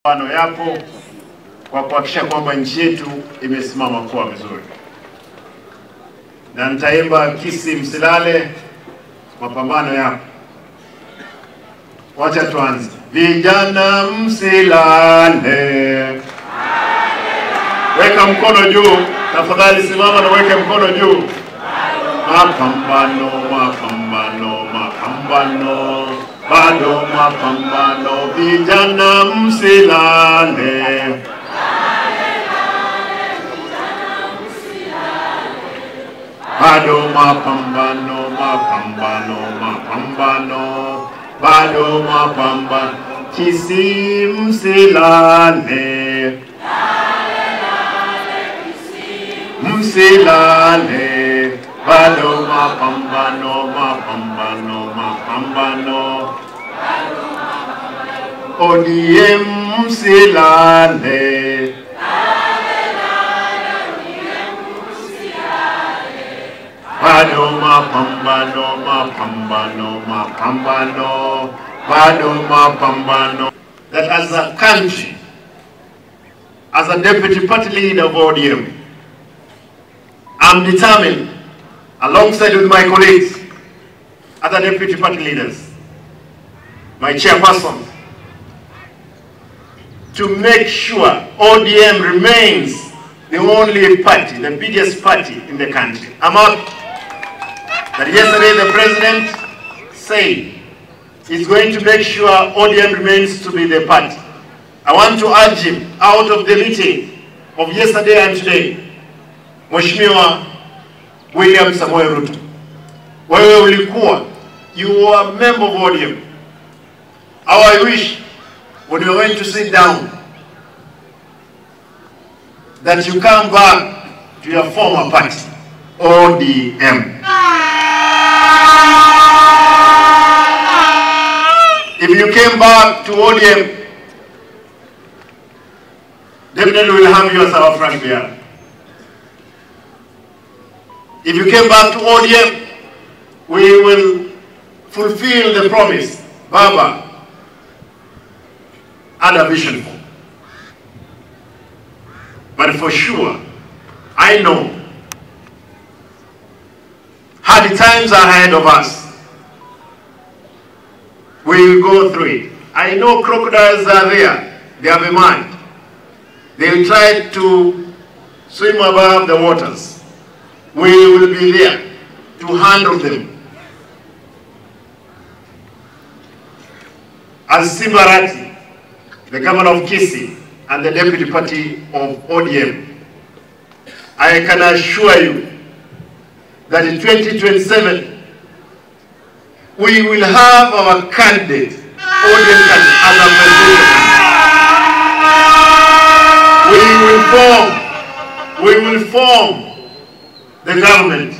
Mapambano yapo kwa kuhakikisha kwamba nchi yetu imesimama kuwa vizuri. Na nitaimba Kisii msilale, mapambano yapo. Wacha tuanze. Vijana msilale. Weka mkono juu, tafadhali simama na weke mkono juu. Mapambano, mapambano, mapambano. Bado mapambano, vijana msilale. Bado mapambano, mapambano, mapambano. Bado mapambano, Kisii msilale. Msilale. Bado mapambano, mapambano, mapambano. ODM msilale. Bado mapambano, mapambano, mapambano. Bado mapambano. That as a country, as a deputy party leader of ODM, I'm determined, alongside with my colleagues, other deputy party leaders, my chairperson, to make sure ODM remains the only party, the biggest party in the country. I'm happy that yesterday the president said he's going to make sure ODM remains to be the party. I want to urge him out of the meeting of yesterday and today, Mheshimiwa William Samoei Ruto, wewe ulikuwa, you were a member of ODM. How I wish when we are going to sit down that you come back to your former party, ODM. If you came back to ODM, definitely we'll have you as our flag bearer. If you came back to ODM, we will fulfill the promise Baba had a vision for. But for sure, I know hard times are ahead of us. We will go through it. I know crocodiles are there. They have a mind. They will try to swim above the waters. We will be there to handle them. As Simba Arati, the governor of Kisii and the deputy party of ODM, I can assure you that in 2027, we will have our candidate, ODM candidate, as a president. We will form the government,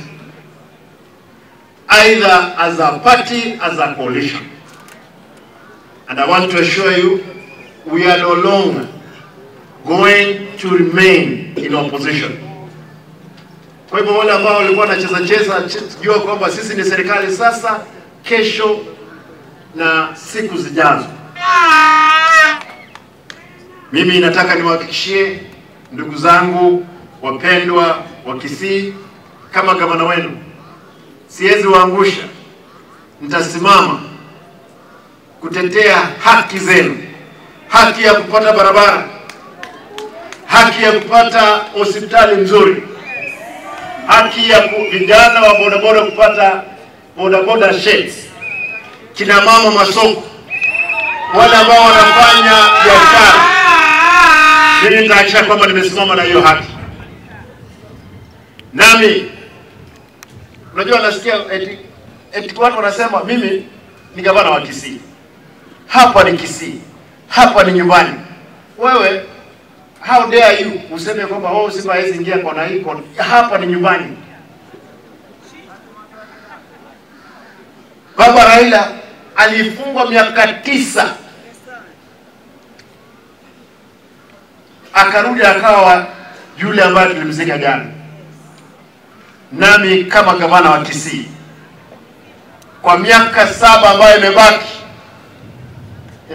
either as a party, as a coalition. And I want to assure you, we are no longer going to remain in opposition. Kwa hivyo wale ambao walikuwa wanacheza cheza, jua kwamba sisi ni serikali sasa, kesho na siku zijazo. Mimi nataka niwahakikishie ndugu zangu wapendwa wa Kisii, kama gavana wenu, siwezi waangusha. Nitasimama kutetea haki zenu, haki ya kupata barabara, haki ya kupata hospitali nzuri, haki ya vijana wa bodaboda kupata bodaboda sheds, kina mama masoko, wale ambao wanafanya biashara. Mimi nitahakikisha kwamba nimesimama na hiyo haki. Nami unajua nasikia eti watu wanasema mimi ni gavana wa Kisii. Hapa ni Kisii. Hapa ni nyumbani. Wewe, how dare you useme kwamba wewe Simba hawezi ingia kona hii kona. Hapa ni nyumbani. Baba Raila alifungwa miaka 9. Akarudi akawa yule ambaye tulimzika jana. Nami kama gavana wa Kisii, kwa miaka 7 ambayo imebaki,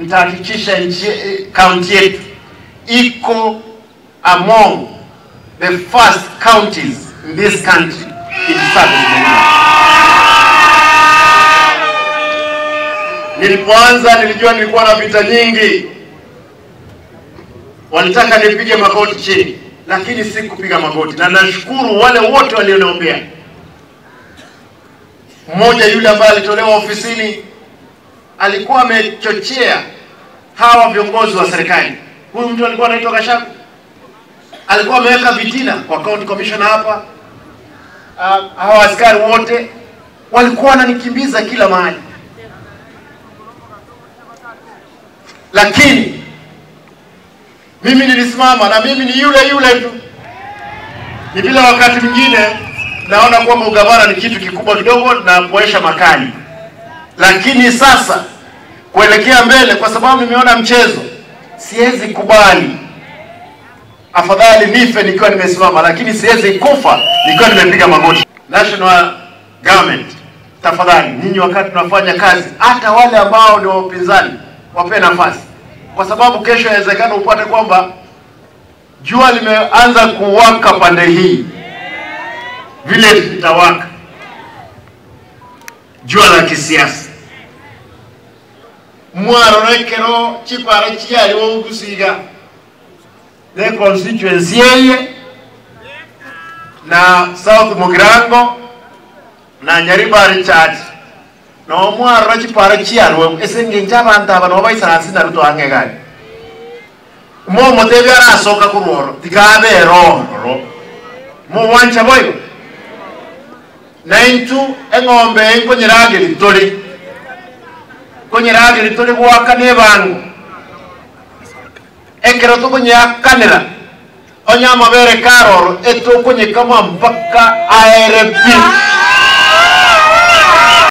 Nitahakikisha county yetu iko among the first counties in this country in service delivery. Nilipoanza nilijua nilikuwa na vita nyingi. Walitaka nipige magoti chini, lakini sikupiga magoti. Na nashukuru wale wote walioniombea. Mmoja yule ambaye alitolewa ofisini alikuwa amechochea hawa viongozi wa serikali. Huyu mtu alikuwa anaitwa Gachagua. Alikuwa ameweka vitina kwa county commissioner hapa. Hawa askari wote walikuwa wananikimbiza kila mahali. Lakini mimi nilisimama, na mimi ni yule yule tu. Ni vile wakati mwingine naona kwamba ugavana ni kitu kikubwa kidogo na kuoesha makali. Lakini sasa kuelekea mbele, kwa sababu nimeona mchezo, siwezi kubali. Afadhali nife nikiwa nimesimama, lakini siwezi kufa nikiwa nimepiga magoti. National government, tafadhali nyinyi wakati tunafanya kazi, hata wale ambao ni wapinzani wape nafasi. Kwa sababu kesho inawezekana upate kwamba jua limeanza kuwaka pande hii, vile litawaka jua la kisiasa. Mwarorekero chipara chiali wogusiga the constituency yeye na South Mugirango na Nyaribari Church no mwarora chipara chiali wo esenge njabantu abano baisansi na ruto angegani mo motebe arasoka kuroro tikabero ro mo wancha boyo naintu engombe enkonyerage litoli konyerage litoli gwaka nebango ekero tukonyakanira onyama bere karoro etukonyekama mpaka ARP.